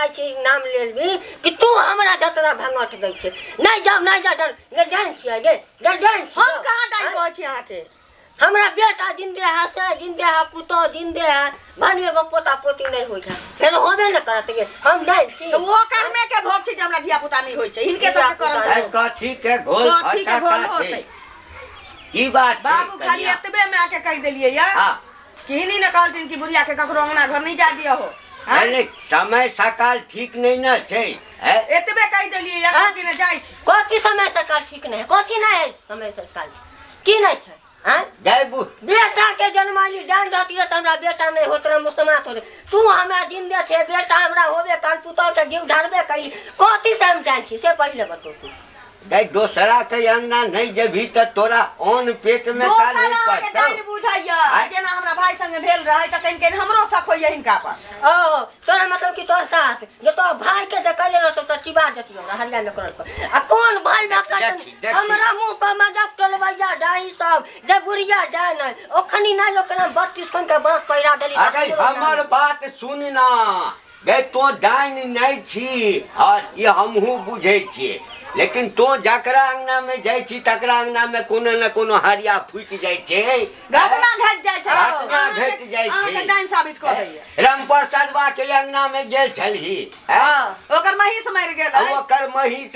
जाइ छी नाम लेलबी कि तू हमरा जतना भंगठ दै छै नहि जाउ नहि जाउ डर गे जान छियै गे गे जान छियै हम कहाँ डाइन कहै छी अहाँके हमरा बेटा जिन्दे है से जिन्दे है पुतोह जिन्दे है भने एगो पोता पोती नहि होइ है फेर होबे ने करत गे हम जान छी तऽ ओहो कर्मे के भोग छै जे हमरा धिया पुता नहि होइ छै हिनके सबके धिया-पुता कर्म नहि। अरे कथी के घोल कथी के फटका घोल छै होतै? की बात छै बाबू खाली कनिया? एतबे माय के कहि देलियै या हाँ कि हिनी ने कहलथिन कि बुढ़िया के ककरो अंगना घर नहीं जा दिया हो नहीं नहीं समय सकाल ठीक नहीं ना छै हैं? एतबे कहि देलियै या हाँ? कि ने जाइ छी कथी समय सरकार ठीक नहि है कथी नहि है समय सरकार की नहि छै आँय गए बु बेटा के जन्माली जान रहती रहे तऽ हमरा बेटा नहि होत रहे मुसमात होत तू हमरा जिंदे छै बेटा हमरा होबे काल पुतोह के घी ढारबे कैली कथी से हम जान छी से पहिले बतो तू गए दोसरा के अंगना नहीं जेबही तऽ तोरा अन्न पेट में का दोसर नहीं अहाँके पड़तौ डाइन बुझाइया आँय? जेना हमरा भाई संगे भेल रहै तऽ कनि कनि हमरो शक होइया हिनका पर ओ तोरा मतलब कि तोहर सास जे तोहर भाई के जे कैले रहतो तऽ चिबा जतियो हमरा हरिया में करल पर आ कोन भाई भक्का देखी, देखी। हमरा मुंह पर मजाक टोलबैया डाही सब जे बुढ़िया जाय नहि ओखनी नहि ओकरा 32 खन के बांस पहिरा देली तऽ अरे हमरो नाम हमर बात सुन ना गए तो डाइन नहीं छी हाँ ये हमहूँ बुझै छियै लेकिन तो जकरा अंगना में जाइ छी तकरा अंगना में कोनो न कोनो हरिया फूटि जाइ छै घटना घटि जाइ छै घटना घटि जाइ छै अहाँके डाइन साबित कऽ दैया रामप्रसाद के अंगना में गेल छलही हँ ओकर महींस मरि गेल आ ओकर महीष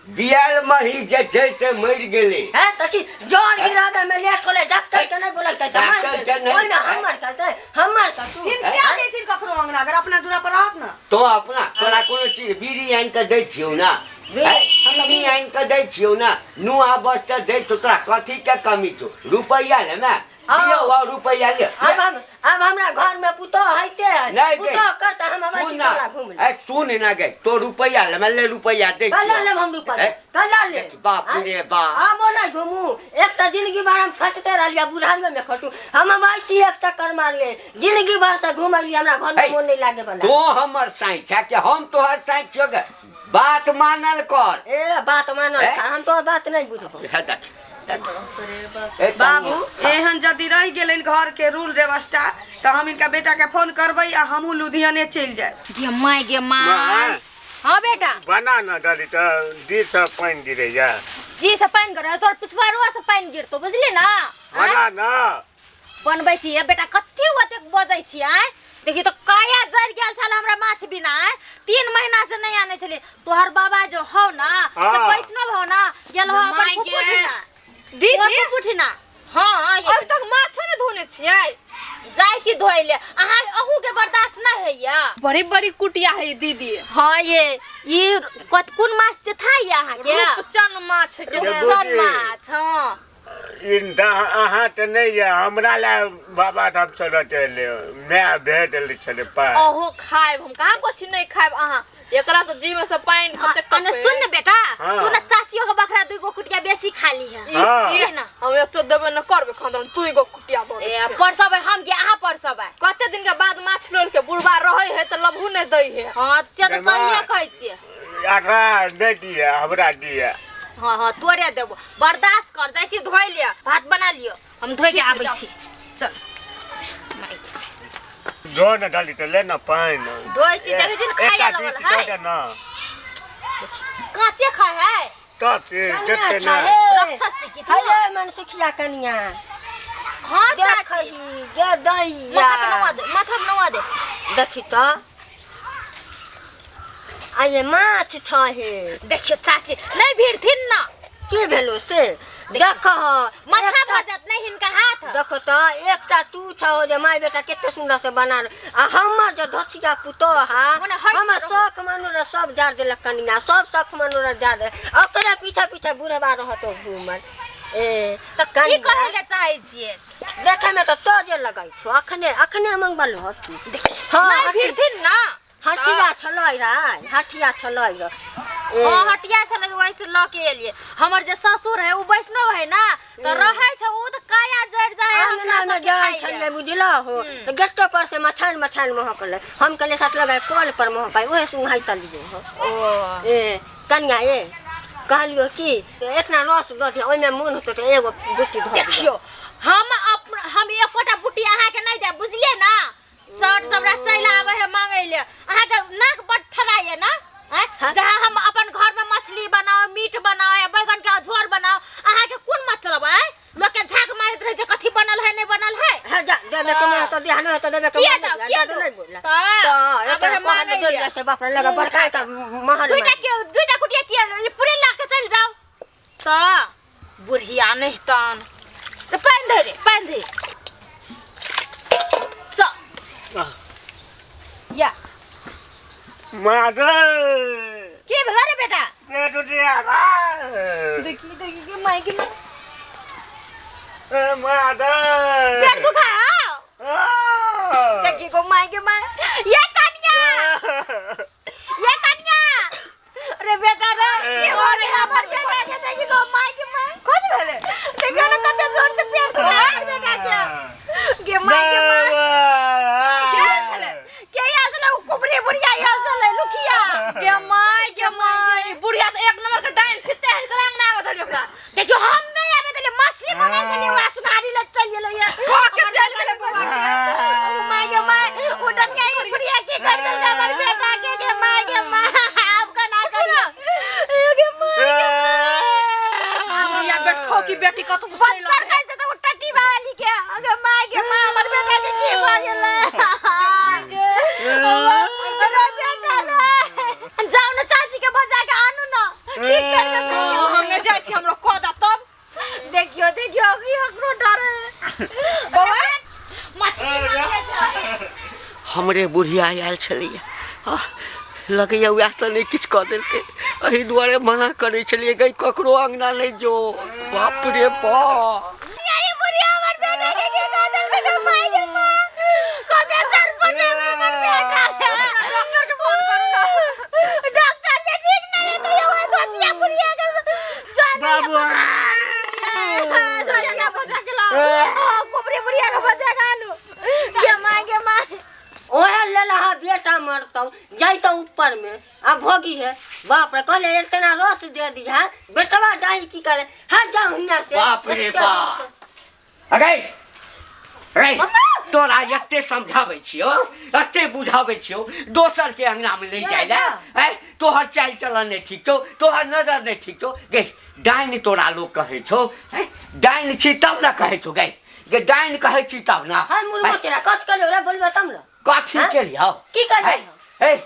बियाल महीष जे छै से मरि गेलै हैं तऽ की जर गिराबे में लेट होले डॉक्टर के नहीं बोललकै तऽ मर डॉक्टर के गेल नहि- ओहिमे हमर कहतै हमर कसूर हिन किया जैथिन ककरो अंगना अगर अपना दूरा पर रहत ना तो अपना तोरा कोनो चीज बीड़ी आनि कऽ दै छियौ ना बीड़ी? हैं? बीड़ी आनि कऽ दै छियौ ना नुआ बस्तर दै छौ तोरा कथी के कमी छौ रुपैआ लेमे आओ। लियौ आओ रुपैआ लिअ अब हम अब हमरा घर में पुतोह होइते है नहीं गई। पुतोह करते हम अबै सुन छी ना तोरा घूम ले ए सुन ना गई तो रुपैआ ले ले रुपैआ दे कला लेब हम रुपैआ कला ले बाप रे बाप आबो नहीं घूमू एक तऽ जिंदगी भर हम खटते रहलियै बुढ़ामे में खटू हम अबै छी एक चक्कर मारले जिंदगी भर से घुमलियै हमरा घर में ए, मोन नहीं लागे वाला तो हमर साई छै कि हम तोहर साई छियो गे बात मानल कर ए बात मानल ए? हम तोहर बात नहीं बुझबो हे देख, देख। ए, बाबू कनिया, एहन यदि रहि गेलनि घर के रूल व्यवस्था तऽ हम इनका बेटा के फोन करबै आ हमहूँ लुधियाने चलि जायब गे माय गे माय माँ। हाँ बेटा बना न डाली तऽ दिस पानि गिरैया जी से पानि गिर तोर पिछवाड़ुआ से पानि गिरतो बुझली ना आँय? बना न बनबै छी बेटा कथी ओतेक बजै छी आँय देखी तऽ काया जरि गेल छल हमरा माछ बिना आँय 3 महीना से नहि आनै छलियै तोहर बाबा जो हौ ना से हाँ। वैष्णव हौ ना गेल हौ अपन माय फुफू गे। ठिना दीदी फुफू ठिना हाँ ये अब तक माछो ने धोने छियै जाइ छी धोइ ले अहाँ अहूँ के बर्दाश्त नहि होइया बड़ी बड़ी कुटिया है दीदी हाँ ये ई कत कोन माछ छै था ये अहाँके रूपचन माछ है के रूपचन बुझी। माछ हाँ ई अहाँ तऽ नहि यऽ हमरा लए बाबा धाम से रटेले माय भेटल छलै पाइ अहो खायब हम कहाँ कुछ नहीं खायब अहाँ एकरा तो जी में से पानि कते अने सुन ने बेटा हाँ। तू ना चाचियो के बकरा दुई गो कुटिया बेसी खा ली है हाँ। ई ना। हम एक तो देबे न करबे खान तू एगो कुटिया दऽ ए दै छियै। परसबै हम के अहाँ परसबै कते दिन के बाद माछ लोल के बुढ़बा रहै है तऽ लभू नहि दै है हाँ से तऽ बेमार। सहिए कहै छियै एकरा नहि दिअ हमरा दिअ हाँ हाँ तोरे देबो बर्दाश्त कर जाइ छी धोइ लिअ भात बना लिअ हम धोइ के आबै छी चल धो ने डाली तऽ ले ने पानि धोइ छी देखै छी ने खाइए एकटा लगल बीट है दऽ दे ने काँचे खाइ है तब फिर कनिया देखते छै ने हे राक्षस छी की तू हेले मन सुखिया कनिया हाँ चाची देखही गे दैया माथा पे नवा दे माथा पे नवा दे देखी तऽ आये माछ छहे देखियो चाची नहीं भिड़थिन ना की भेलो से देख मछा भऽ जात नहीं हिनका हाथ देखो तऽ एकटा तू छहो जे माय बेटा कते सुंदर से बना आ हमर जे धोछिया पुतोह हा मने हटि हमर रहू। शौक मानू रे सब जार देलक कनिया सब शौक मानू रे जार देलक ओकरे पीछा पीछा बुढ़बा रहतो घूमल ए तऽ की कनिया कहै लए चाहै छियै देखे में तऽ तोजे लगै छौ अखने अखने मंगबल हती हाँ नहीं भिड़थिन ना हठिया छलै रे हठिया छलै रे ए, हाँ हटिया छलै तऽ वहीसँ लऽ के एलियै हमर जे ससुर है ओ वैष्णव है ना तऽ रहै छै ओ तऽ काया जरि जाइ है अंगना हमरा में सबके जाइ खाइ लए। छलियै बुझलहो हो तऽ गेटो पर से मछान मछान महकलै हम कहलियै साथ लगा कल पर महकै ओहे सुंघाइ तलियै हो ओ ए कनिया ए कहलियो कि इतना रस दऽ दियौ ओहिमे मोन होतौ तऽ एगो बुट्टी धऽ दियौ देखियौ हम अपन हम एकोटा बुटी अहाँके नहि देब बुझलियै ना शर्ट तऽ हमरा चलि आबै है मांगै ले अहाँके नाक बड ठर महल दे से बाप रे लगा बड़का का महल दुईटा के दुईटा कुटिया किया ये पूरे ला के चल जाओ त बुढ़िया नहीं तन त पानी धरे पानी धरे च या मारे के भेला रे बेटा पेट उठिया रे देखी देखी के माई के ए मारे पेट दुखा देखी को माई के माई ये कन्या ये कन्या अरे बेटा रे की हो रे हमर बेटा के देखी को माई के माई कथी भेलै देखियो ना कते जोर से पेट दुखा बेटा के गे माई के माई के छलै के आयल छलै उ कुबरी बुढ़िया आयल छलै लुखिया गे माय गे माय बुढ़िया तऽ एक नंबर के डाइन छिते हन कलांग ना आबऽ देलियै ओकरा देखियो हम नहीं आबे देलियै मछली बनै छलै वएह सुधारी ले चल गेलै ये कह के चलि गेलै बाबा के ओ my गे my उ डनका ई बुढ़िया की कर देलकै हमर बेटा के गे my गे my आब केना करियो गे my बुढ़िया बेटखो की बेटी कतौ से चलि बच्चर कहै छै तऽ उ टट्टी वाली के गे my गे my हमर बेटा के की भऽ गेलै अरे बेटा रे जाउ ने चाची के बजा के आनू न ठीक कर देतै हम नहि जाइ छी हमरो कऽ दे तब देखियो देखियो अभी हमरो डर है बौआ मछली मांगे छै हमरे बुढ़िया आयल छलैया लगैया वएह तऽ नहि किछु कऽ देलकै एहि दुआरे मना करै छलियै गई ककरो अङ्गना नहि जो बाप रे बाप ये बुढ़िया हमर बेटा के की कऽ देलकै गे माय गे माँ कते चरपटे हमर बेटा के डॉक्टर के फोन करू ना डॉक्टर से ठीक नहीं है तो ये वह दोचिया बुढ़िया के जान बाबू दोचिया बजा के लाओ कुबरी बुढ़िया के बजा के आनू गे माय गे माय ओहे लेल हा बेटा मरतौ जैतौ ऊपर में आ भोगी है बाप रे कहले इतना रस दे दी है बेटवा जाई की करे हाँ जाओ हिन्ना से बाप रे बाप अगे रे तोरा एते समझाबै छियौ एते बुझाबै छियौ दोसर के अंगना में ले जाय ले ऐ तोहर चाल चलन नहि ठीक छौ तोहर नजर नहि ठीक छौ गे डाइन तोरा लोग कहै छौ ऐ डाइन छी तब ने कहै छौ गे गे डाइन कहै छी तब ने हम मुर्गो तेरा कथ करियो रे बोलबे तब ने कथी हाँ? केलियौ की करलियौ? ऐ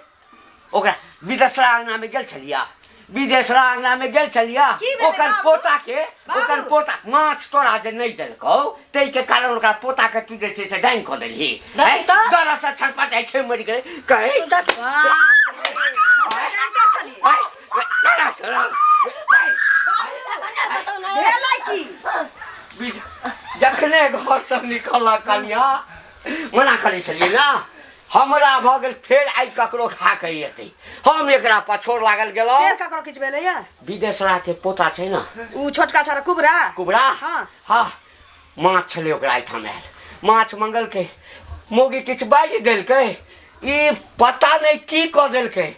ओकरा विदेशरा अंगना में गेल छलिया विदेशरा अंगना में गेल छलिया की भेलै ओकर बाबू? पोता के बाबू? ओकर पोता माछ तोरा जे नहि देलकौ ताहिके कारण ओकरा पोता के तू जे छै से डाइन कऽ देलही देखी तऽ। डर से छटपटाइ छै मरि गेलै कहै तू देख जानते छलियै ऐ, डरा से डरा। ऐ, भेलै की जखने घरसँ निकलल कनिया मना करै छलियै ने हमरा भऽ गेल फेर आइ ककरो खा के एतै हम एकरा पछोड़ लागल गेलहुँ फेर ककरो किछु भेलैया विदेशरा के पोता छै ने उ छोटका छोरा कुबरा कुबरा हाँ। हाँ माछ छलै ओकरा एहिठाम आयल माछ मंगलकै मौगी किछु बाजि देलकै ई पता नहि की कऽ देलकै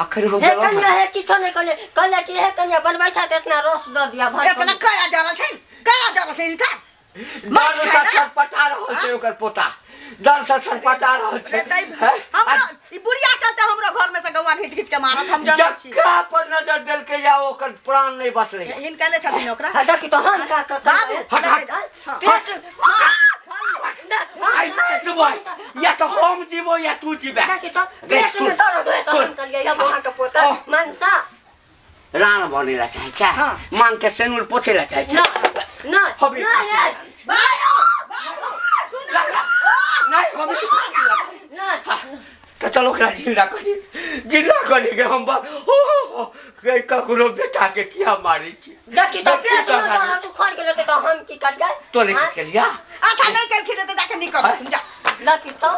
अखन हम हे गेलहुँ कन्या हन। हे किछो नहि कहले कहले कि हे कन्या बनबै छ तऽ इतना रस दऽ दिया भर एतना कया जा रहल छै कया जा रहल छै हिनका माछ डरसँ खाय ला? छटपटा रहल छै ओकर पोता डरसँ छटपटा रहल छै रे तै हैं? हमरो ई बुढ़िया चलते हमरो घर में से गौआ घीच घीच के मारत हम जनै छी जकरा पर नजर देलकै या ओकर प्राण नहि बचलै हिनका ले छथिन ओकरा हाँ, देखी तो हम का का बाबू हट, हट, हँ, पेट आइ मारि देबै या तऽ हम जीबो या तू जीबे देखी तो गे, पेट सुन, में दर्द होय तो सुन। हम कहलियै हम अहाँके पोता ओह। मनसा राण बनै ला चाहै छै हाँ। मांग के सेनुर पोछै ला चाहै छै न न हबी न हे, बाबू बाबू सुन नहि हम ई फांसी लगा न तऽ चलो ओकरा जिंदा करी जिंदा करी के हम हो हो हो के ककरो बेटा के किया मारै छी देखी तो देखी पेट तो में मारै दर्द उखड़ गेलै तो हम की करियै तो नहि किछु केलिया अच्छा नहीं केलखिन तऽ जाके निकल जा देखी तो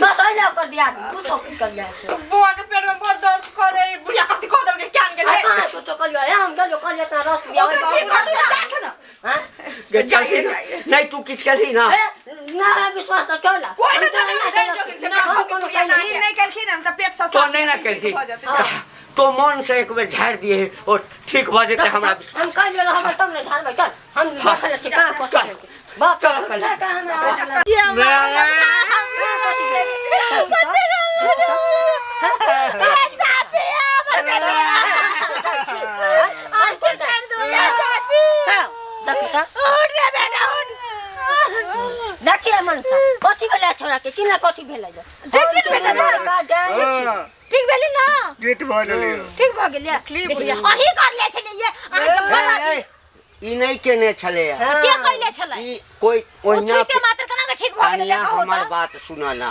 बस ओहिना ओकर दिया कुछो की करियै बुआ के पेट में बड़ दर्द करे बुढ़िया कथी कह देलकै क्यान गेलै आ कहाँ कुछो करियै हे, हम गेलियो कहलियै इतना रस दिया ओकरा ठीक कर दू जाके ना हाँ? गे चलही ना नहीं तू किछु केलही ना हे, ना है विश्वास तो चल कोई ना जाने जाने जोगिन से हम कोनो बुढ़िया ना ई नहीं केलखिन हन तऽ पेट से तो नहीं ना केलही तो मन से एक बेर झाड़ि दिए और ठीक भऽ जेतै हमरा हम विश्वास कहलियै रहबै तब ने झाड़बै चल हम देखले छी कहाँ चल। कोस बाप चल, चल। का हमरा चाची हमर बेटा कर दो या चाची उठ रे बेटा उठ देखी रे मनसा कथी भेलै छोरा के किना कथी भेलै देखी रे बेटा, का जाय ठीक भेली ना ठीक भऽ गेलियै। ठीक भऽ गेलियै। देखियै, अहीं करले छलियै अहाँके बड़ा। ए, ए, ई नहि केने छलैया। के कैले छलै? ई कोई ओ ओहिना। छुइते मात्र केना के ठीक भऽ गेलै? कनिया, कहू हमर तऽ। बात सुन ना,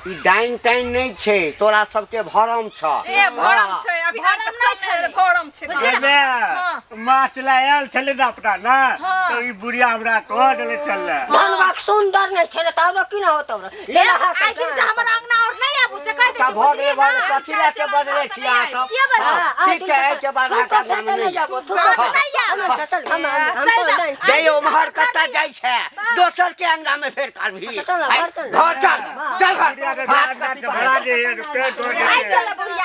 ई डाइन ताइन नहि छै, तोरा सबके भरम छ। ए, भरम छै अभी। भरम अहाँके नहि सब छै। भरम छै। बुझलियै? गे माय, माछ लए आयल छलै ने अपना ने, तऽ ई बुढ़िया हमरा कह देले छलै। धनबाक सुंदर नहीं छे त आरो की ना होतो ले ला। आइ दिन से हमर अंगना और नहीं आबू से कह दै अच्छा छी। भऽ गेलै, बुझलियै भऽ गेलै। ना? कथी लए के बदलै छी अहाँ सब? के बदलै? हँ, ठीक छै, एहिके बाद अहाँके अंगनामे नहि जायब। नहीं आबू। चल चल जा। जै उम्हर कतऽ जाइ छै दोसर के अंगना में फेर करबही? चल, आइ, घर चल। घर चल, चल घर। बुढ़िया के हाथ अंगना कथी से भरा पकड़ै? दे पेट हो आइ जेतै। चल बुढ़िया।